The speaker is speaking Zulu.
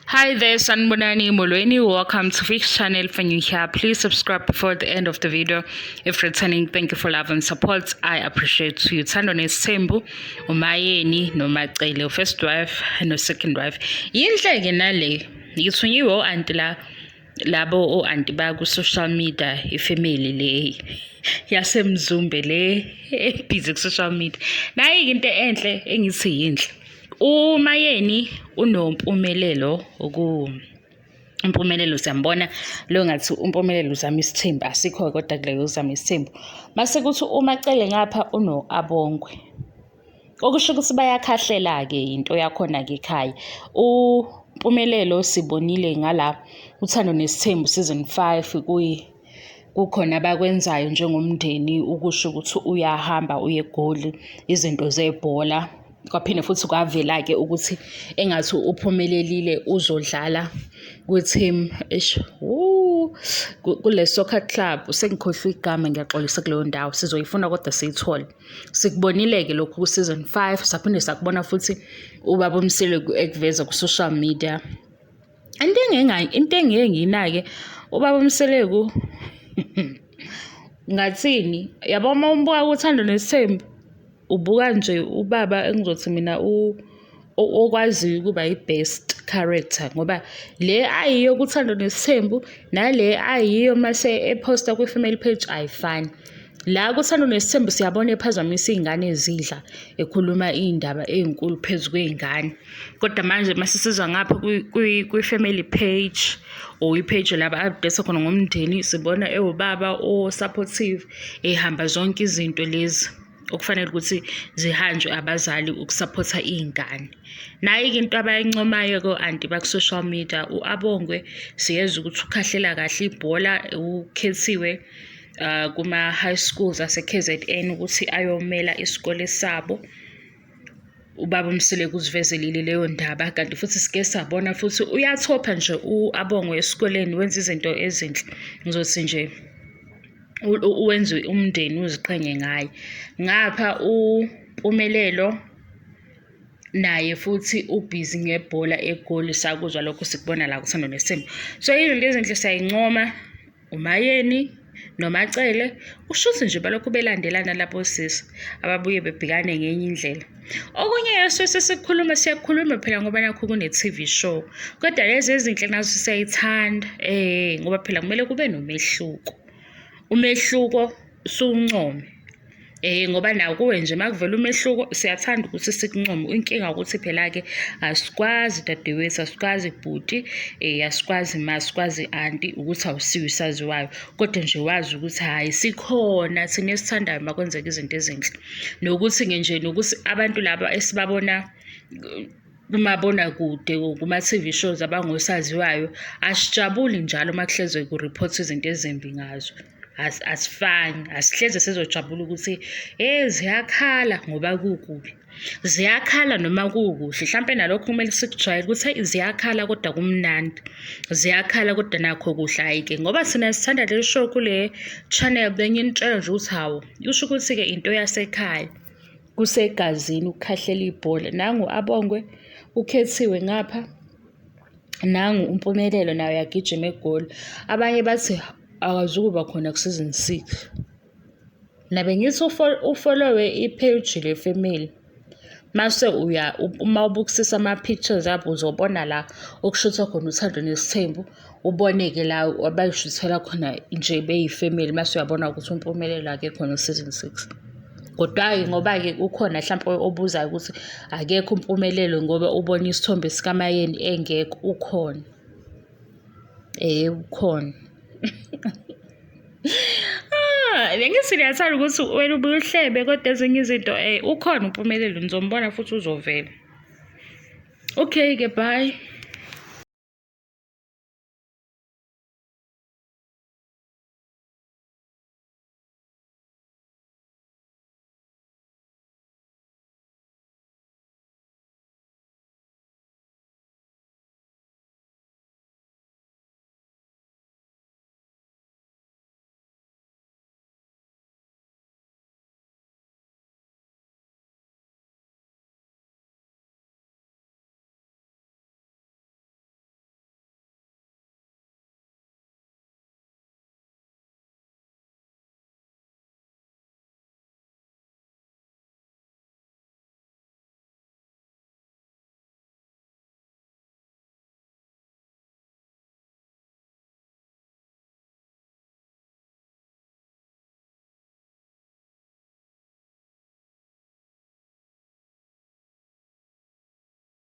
Hi there, Sanibonani Molweni. Welcome to Fix Channel. If you're new here, please subscribe before the end of the video. If returning, thank you for love and support. I appreciate you. Uthando nesithembu, uMayeni noMacele, first wife no second wife. Yinhle ke nale. Ngithunyiwe o-anti la labo o-anti ba ku-social media, ifamily le yaseMzumbe le ebhizi ku-social media. Nayi into enhle engithi yinhle. UMayeni unoMpumelelo uMpumelelo siyambona lo ngathi uMpumelelo uzama isithembu, asikho kodwa kuleyo uzama isithembu. Mase kuthi uMacele ngapha uno-Abongwe. Okusho ukuthi bayakhahlela-ke into yakhona-ke ekhaya. UMpumelelo sibonile ngala Uthando Nesithembu season 5 kuyi kukhona abakwenzayo njengomndeni ukusho ukuthi uyahamba uye eGoli izinto zebhola. Kwaphinde futhi kwavela-ke ukuthi engathi uphumelelile uzodlala kwi-team eish kule soccer club, sengikhohlwe igama, ngiyaxolisa kuleyo ndawo, sizoyifuna kodwa siyithole. Sikubonile-ke lokhu ku-season 5, saphinde sakubona futhi ubaba uMseleku ekuveza ku-social media. Into engike ngiyinake ubaba uMseleku ngathini yabo, uma umbuka kuThando Nesithembu ubuka nje ubaba engizothi mina okwaziyo ukuba i-best character, ngoba le ayiyo kuThando Nesithembu nale ayiyo mase ephosta kwi-family page ayifani. La kuThando Nesithembu siyabona ephazamisa iy'ngane ezidla, ekhuluma iy'ndaba ey'nkulu phezu kwey'ngane. Kodwa manje mase sizwa ngapha kwi-family page or i-page la ba-update khona ngomndeni, sibona ewubaba o-supportive, ehamba zonke izinto lezi okufanele ukuthi zihanjwe abazali ukusaphotha iy'ngane. Nayi-ke into abayincomayo ko-anti baku-social media, u-Abongwe siyezwa ukuthi ukhahlela kahle ibhola, ukhethiwe kuma-high schools ase-KZN ukuthi ayomela isikole sabo. Ubaba uMseleku uzivezelile leyo ndaba, kanti futhi sike sabona futhi uyathopha nje u-Abongwe esikoleni, wenza izinto ezinhle. Ngizothi nje wenze umndeni uziqhenye ngaye. Ngapha uMpumelelo naye futhi ubhizi ngebhola eGoli, sakuzwa lokho sikubona la kuThando Nesithembu. So izinto ezinhle siyayincoma uMayeni noMacele, ushuthi nje balokhu belandelana labo sisi ababuye bebhekane ngenye indlela. Okunye esuke sikukhuluma, siyakhuluma phela ngoba nakhu kune-TV show, kodwa lezi ezinhle nazo siyayithanda ngoba phela kumele kube nomehluko. Umehluko siwuncome ngoba nawo kuwe nje uma kuvela umehluko siyathanda ukuthi sikuncome. Inkinga ukuthi phela-ke asikwazi dadewethu, asikwazi bhuti, asikwazi ma, asikwazi anti ukuthi awusiwo isaziwayo, kodwa nje wazi ukuthi hhayi sikhona thina esithandayo uma kwenzeka izinto ezinhle. Nokuthi-ke nje nokuthi abantu laba esibabona kumabonakude kuma-TV shows abangosaziwayo, asijabuli njalo uma kuhleze kuriphothwa izinto ezimbi ngazo. Asifani, asihleze sizojabula ukuthi ziyakhala ngoba kukubi. Ziyakhala noma kukuhle, hlampe nalokho kumele sikujwayele ukuthi hhayi ziyakhala kodwa kumnandi, ziyakhala kodwa nakho kuhle. Hhayi-ke ngoba thina sithanda le show kule channel, benginitshela nje ukuthi hawu, kusho ukuthi-ke into yasekhaya kusegazini ukukhahlela ibhola. Nangu Abongwe ukhethiwe ngapha, nangu uMpumelelo naye uyagijima eGoli. Abanye bathi akazukuba khona ku-season 6. Nabe ngithi ufollowe i-page le-family, mase uya uma ubukisisa ama-pictures abo uzobona la okushuthwa khona Uthando Nesithembu, ubone-ke la abayishuthela khona nje beyifamily, mase uyabona ukuthi uMpumelelo akekho no-season 6. Kodwa-ke ngoba-ke kukhona hlampe obuzayo ukuthi akekho uMpumelelo ngoba ubona isithombe sikaMayeni engekho, ukhona. Ukhona. Bengithi ngiyathanda ukuthi wena ubuye uhlebe kodwa ezinye izinto ukhona uMpumelelo, nizombona futhi uzovela. Okay-ke, bye.